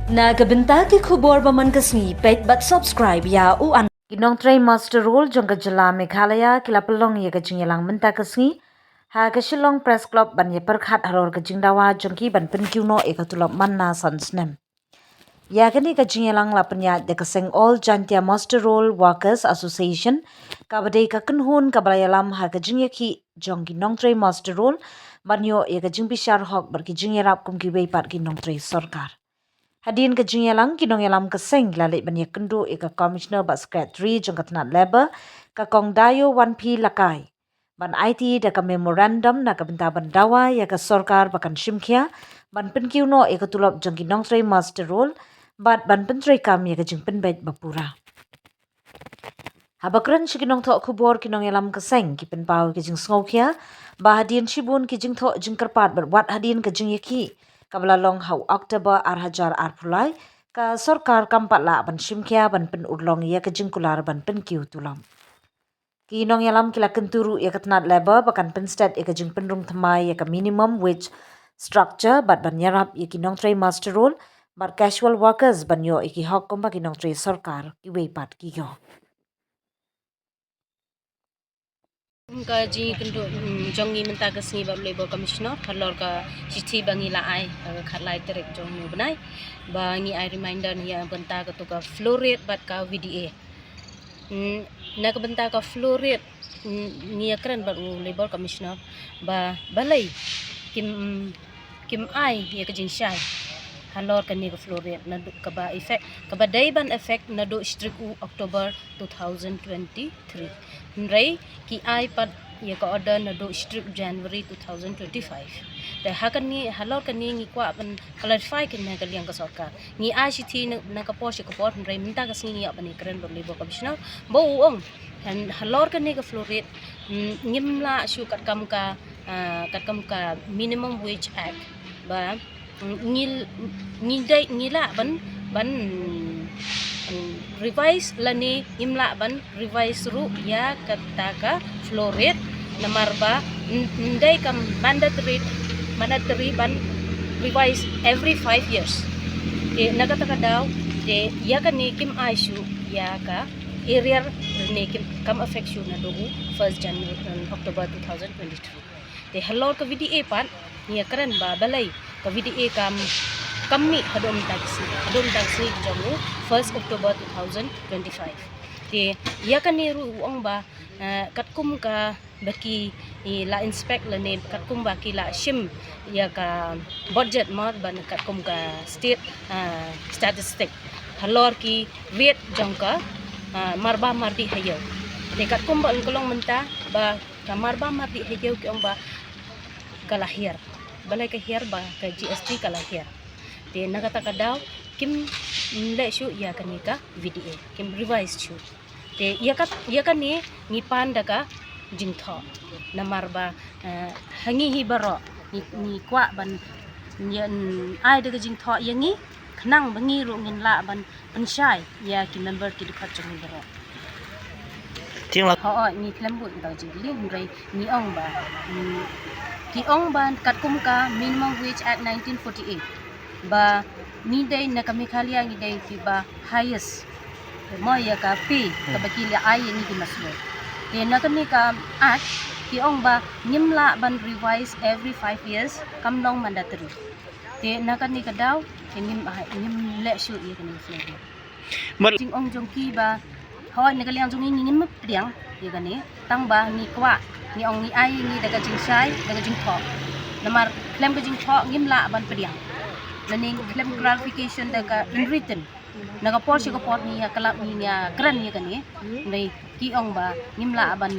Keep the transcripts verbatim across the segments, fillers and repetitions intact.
Na ka bynta ki khubor ba man ka sngi, peit bad subscribe ïa u an. Ki nongtrei muster roll jong ka jylla Meghalaya ki la pynlong ïa ka jingïalang mynta ka sngi ha ka Shillong Press Club ban ïa pyrkhat halor ka jingdawa jong ki ban pynkiew noh ïa ka tulop man la san snem. Ïa kane ka jingïalang la pynïaid da ka seng All Jaintia Muster Roll Workers Association, kaba dei ka kynhun kaba la ïalam ha ka jingïakhih jong ki nongtrei muster roll ban ïoh ïa ka jingbishar hok bad ki jingïarap kum kiwei pat ki nongtrei sorkar. Hadien ka jingïalang, ki nongïalam ka seng ki la leit ban ïakynduh ïa ka Commissioner bad Secretary jong ka tnat Labour, ka Kong Dayo Wanphi Lakai, ban aiti da ka memorandum na ka bynta ban dawa ïa ka sorkar ba kan shim khia ban pynkiew noh ïa ka tulop jong ki nongtrei muster roll bad ban pyntreikam ïa ka jingpynbeit ba pura. Haba kren sha ki nongthoh khubor, ki nongïalam ka seng ki pynpaw ïa ka jingsngewkhia ba hadien shibun ki jingthoh jingkyrpad bad wat hadien ka jingïakhih kaba la long ha u October ar hajar arphew lai, ka sorkar kam pat lah ban shim khia ban pynurlong ïa ka jingkular ban pynkiew tulop. Ki nongïalam ki la kyntu ruh ïa ka tnat Labour ba kan pynstet ïa ka jingpynrung thymmai ïa ka minimum wage structure bad ban ïarap ïa ki nongtrei muster roll bad casual workers ban ïoh ïa ki hok kumba ki nongtrei sorkar kiwei pat ki ïoh. Ka jingïakynduh, mm, jong ngi mynta ka sngi bad u Labour Commissioner halor ka shithi ba ngi la ai ha ka khatlai tarik jong u bnai, ba ngi ai reminder na ïa bynta katu ka flow rate bad ka V D A. Mm, na ka bynta ka flow rate, mm, ngi ïakren bad u Labour Commissioner ba balei kim, kim ai ïa ka jingshai halor kane ka flow rate naduh kaba effect, kaba dei ban effect naduh shi tarik u October two thousand twenty-three. Hynrei ki ai pat ïa ka order naduh shi tarik January two thousand twenty-five. Te ha kane, halor kane ngi kwah ban clarify kane ka liang ka sorkar. Ngi ai shithi na, na ka por sha ka por, hynrei mynta ka sngi ngi ïa ban ïakren bad u Labour Commissioner ba u ong, halor kane ka flow rate, mm, ngim lah shuh katkam ka, ah, katkam ka Minimum Wage Act ba, mm, ngi, ngi dei, ngi lah ban, ban, mm, revise lane ngim lah ban revise ruh ïa kata ka flow rate, namar ba n-, ndei ka mandatory, mandatory ban revise every five years. Te na kata ka daw te ïa kane kim ai shuh ïa ka arrear, ne kim, kam affect shuh naduh u first January, um, October two thousand twenty-three. Te halor ka V D A pat ngi ïakren ba balei ka V D A kam, kam mih haduh mynta ka sngi, haduh mynta ka sngi jong u first October two thousand twenty-five. Te ïa kane ruh u ong ba, eh, katkum kaba ki, i, la inspect lane katkum ba ki la shim ïa ka budget mo, ban katkum ka state, eh, statistic halor ki rate jong ka, eh, marbam mardih ha ïew. Te katkum ba un ka long mynta ba ka marbam mardih ha ïew ki ong ba ka la hiar. Balei ka hiar? Ba ka G S T ka la hiar. Te na kata ka daw kim leh shuh ïa kane ka V D A, kim revise shuh. Te ïa ka, ïa kane ngi pan da ka jingthoh. Namar ba, eh, ha ngi hi baroh ngi, ngi kwah ban ïa, mm, ai da ka jingthoh ïa ngi, khnang ba ngi ruh ngin lah ban pynshai ïa ki member ki dkhot jong ngi baroh. Tieng la. Hooid, ngi khlem bud da ka jingkylli, hynrei ngi ong ba, mm, ki ong ba katkum ka Minimum Wage Act nineteen forty-eight, ba ngi dei na ka Meghalaya ngi dei kiba highest mo ïa ka pay kaba ki la ai ïa ngi ki muster roll. Te na kane ka act ki ong ba ngim lah ban revise every five years, kam long mandatory. Te na kane ka daw te ngim, ah, ngim leh shuh ïa kane ka flow rate. Jingong jong ki ba, hooid, na ka liang jong ngi ngim pdiang ïa kane, tang ba ngi kwah, ngi ong ngi ai ngi da ka jingshai, da ka jingthoh. Namar khlem ka jingthoh ngim lah ban pdiang. Lane khlem clarification da ka in written. Na ka por sha ka por ngi ïa khlem, ngi ïa kren ïa kane. Hynrei ki ong ba ngim lah ban,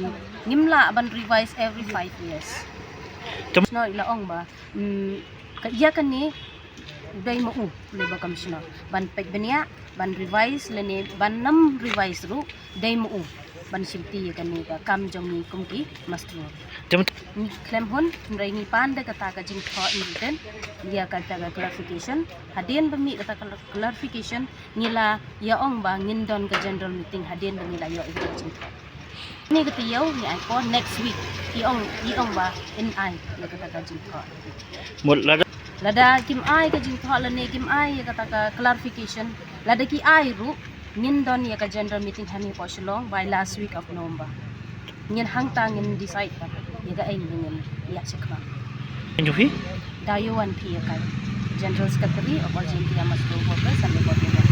ngim lah ban revise every five years. Commissioner i la ong ba, mm, ka, ïa kane dei ma u Labour Commissioner ban peit bniah, ban revise lane ban nym revise ruh, dei ma u ban shimti ïa kane ka kam jong ngi kum ki muster roll. Ngi khlem hun, hynrei ngi pan da kata ka jingthoh in written ïa kata ka clarification. Hadien ba mih kata ka clarification ngi la ïa ong ba ngin don ka general meeting hadien ba ngi la ïoh ïa ka jingthoh. Ngi ka taïew ngi ai por next week. I ong, i ong ba in ai ïa kata ka jingthoh. Mut lada Lada kim ai ka jingthoh lane kim ai ïa kata ka clarification, lada ki ai ruh, ngin don ïa ka general meeting hangne hapoh Shillong by last week of November. Ngin hangta ngin decide pat ïa kaei ba ngin ïa shakra. Ngan jong phi? Dayowan P. Iakai, General Secretary of All Jaiñtia Masiu Workers and Labour Union.